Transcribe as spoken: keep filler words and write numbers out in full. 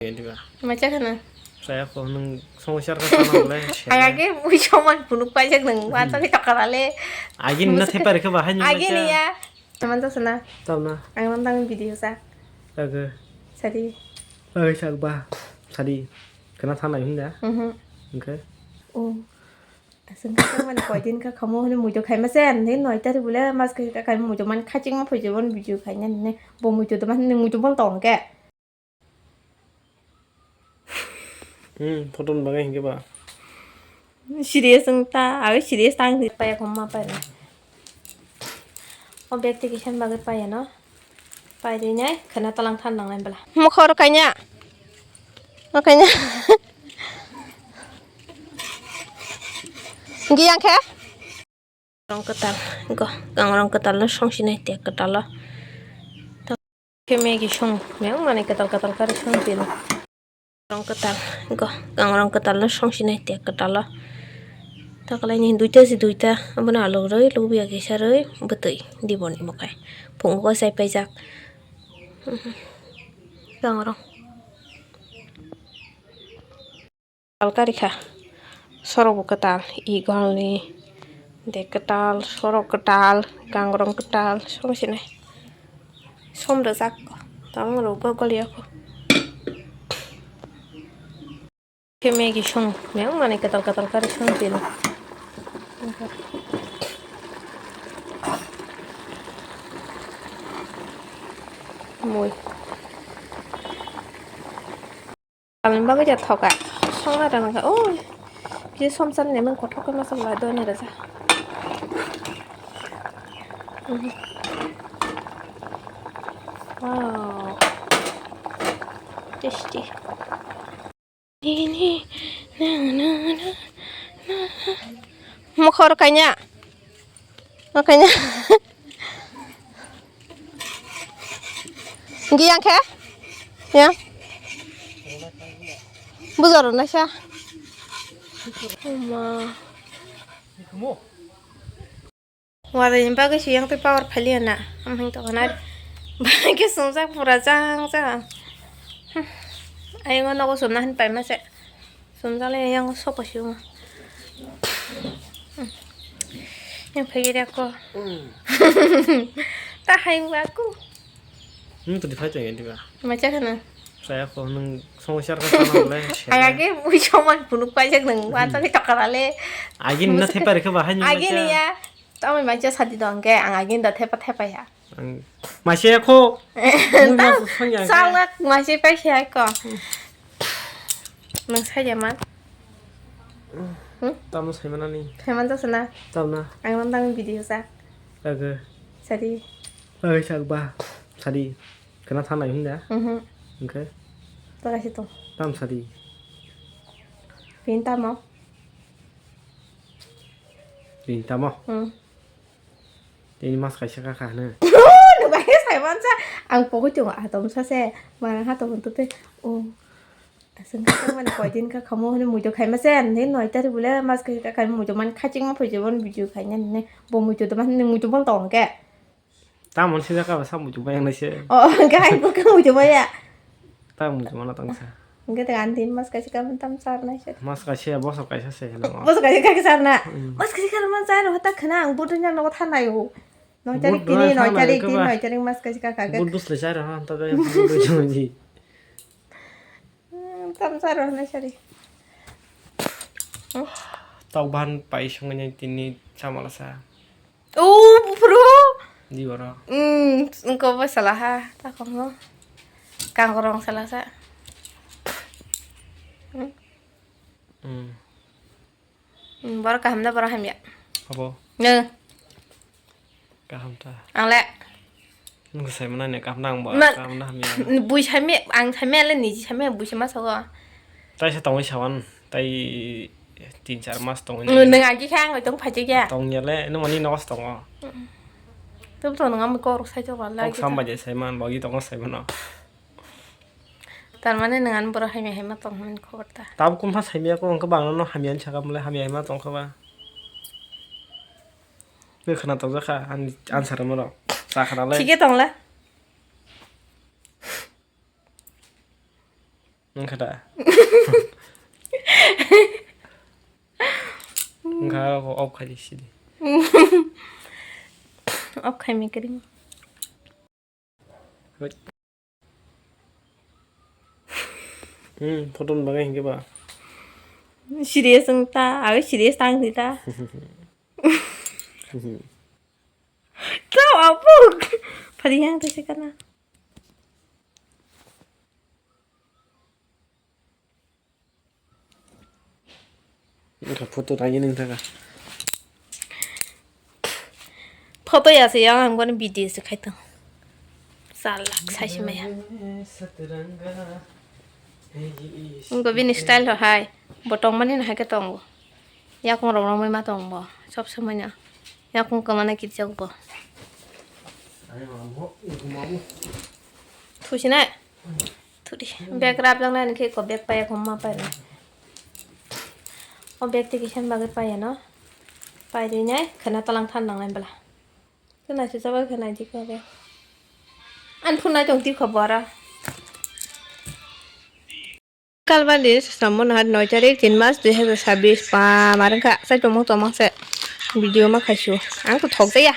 Diba? Macha khana. Saya ko nung songchar ka tana le. Ang age mui soman punuk paijak nung, hmm, wansani tokara le. Agi nina thepa rekha ba hai nung. Agi macha. Niya. Teman to sana. Tamna. Ang nang tang video sa. Age. Sadi. Age sak ba. Sadi. Kena thanai hunda. Mhm. Oke. Oh. Aswng kha mani koidin kha khamo hwnwi muitu khaima se, ani noi tari bole mas khe kha khaima muitu man khachingma phuijuban video khaina hinwi bo muitu do man hinwi muitu bol tong khe. Hmm, photo ni bagwi hinkhe ba. Serious wng ta, abo serious ta wng di. Paya khoma paya. O bag twi kisa bagwi paya no. Pairinai khwna talang than nangnai bwla. Mokho oro kaina. O kaina. Giyang khe? Rong kwtal. Go. Gang rong kwtal no song sinai te kwtal o. Khe Maggie song. Meng mani kwtal kwtal kari song tino. Rong kwtal, go, gang rong kwtal no song sinai te kwtal o. Takalai ni duita se duita, abono alok rwi, lubia kisa rwi, bwtwi, dibon imo kai. Phungo chai paijak. Gang rong. Kwtal karikha. Sorok bo kwtal, igol ni. De kwtal, sorok kwtal, gang rong kwtal, song sinai. Som rwjak ko. Tamo rwgo goliya ko. Khe Maggie song. Meng mani kwtal kwtal kari song tino. Mui. Talni bagwi ja thoka. Songna rang kha. Oi. Kisa somsal ni mang kothok khe masa lai doi ni raja. Mhm. Wow. Tasty. Ni, ni, na, na, na, na. Mokho oro kaina. O kaina. Giyang khe? Ya. Bujor naisa. Oma. Wadaini bagwi se yang tei power phailiya na. Amhing tongkha na. Bagwi sumjak pura jang jang. Ayang o nogo sumna hin paima se. Sumjale yang sopo si uma. Yang phai giri ako. Ta hai aku. Hmm, tadi phai tong ya diba. Macha khana. Saya ko nung songchar ka tana le. Ayage mui soman punuk paijak nung. Wata ni tokara le. Agi na thepa rekha ba hai ni. Agi ni ya. Tamo macha sadi dong ke ang agin da thepa thepa ya. Macha ko. Salak macha paisa ko. Nang saya man. Tamo sai manani. Sai man jasana. Tamna. Ang nang tang video sa. Aga. Sadi. Aga sak ba. Sadi. Kana thanai hunda. Mhm. Oke. Taka situ. Tam sadi. Pin tamo. Tini tamo? Hmm. Tini mas kaisa kha kha hwno. Nubai khe sai mansa. Ang pogwi tongo, ah, tong sa se. Manang ha tong tute. Oh. Aswng kha mani koidin kha khamo hwnwi muitu khaima se. Ani noi tari bole mas kaisa kha khaima muitu man khachingma phuijuban video khaina hinwi. Bo muitu do man hinwi muitu bol tong khe. Tamoni sijak kha ba samung chumai ang naise. Oh, hwnkhe hai bo khe muitu maya. Tamung chuma na tongsa. Hwnkhe de ani din mas kaisa kha tam sar naise. Mas kaisa bosor kaisa se hino. Bosor kaisa kha sar na. Hmm. Mas kaisa kha man sar ho ta khna ang budu nya no tha nai o. Noi tarik tini, noi tarik tini, noi tarik mas kaisa kha kha. Budu sle sar ha ta ga budu chuma ji. Hmm, tam sar ho nai sari. Tok ban pai songni tini chamala sa. O, buphuru. Di oro. Hmm, engko bo salaha, ta khongo. Kangrong salasa. Hmm. Hmm. Hmm, boro kaham da, boro hamya. Abo. Ne. Kaham ta. Ang le. Nung sai mana ne kaham nang bo. Ma-, kaham na hamya. Bui sami, ang sami le niji sami, bui sama sogo. Tai sa tongwi sawan, tai tin char mas tongwi. Nung agi kha ang tong phaji kya. Tong ya le, nung mani nos tongo. Tum to nung am kor sai to wala. Kok sam baje sai man, bogi tongo sai mano. Tar mane nung an boro hamya hamya tong hwn khobor ta. Tab kum pha sai miya ko, ang ko bang no hamya ni sakam le, hamya hamya tong kha ba. Nung khana tong jakha, an, answer mo ro. Sa khana le. Thik tong le. Wngkha da? Wngkha, abo off khai di sidi. Off khai mi kring. Wait. Hmm, photo ni bagwi hinkhe ba? Serious wng ta, abo serious tang di ta. Kau apuk. Pari yang tu sekarang. Wngkha photo ragini wngkha. Photo ya se yang ang gani video se khai tong. Salak sai se maya. Wngkha bini style ho hai. Bo tong mani no hai khe tongo. Yakung rok romoi ma tong bo. Sob somoi no. Yakung kwmana kijak bo. Thusinai. Thudi. Bag rap jang nai khe ko bag paya ko ma pai. O bag tiki sen bagwi paya no. Pai ri nai khana talang than nang nai bla. Khana se chabai khana di ko bag. An phunai tong ti khobora. Kalbali samon har noi tarik tin mas dui hajar sabis pa marang kha sai tongmo tongmo se video ma khaisu ang to thok jaya.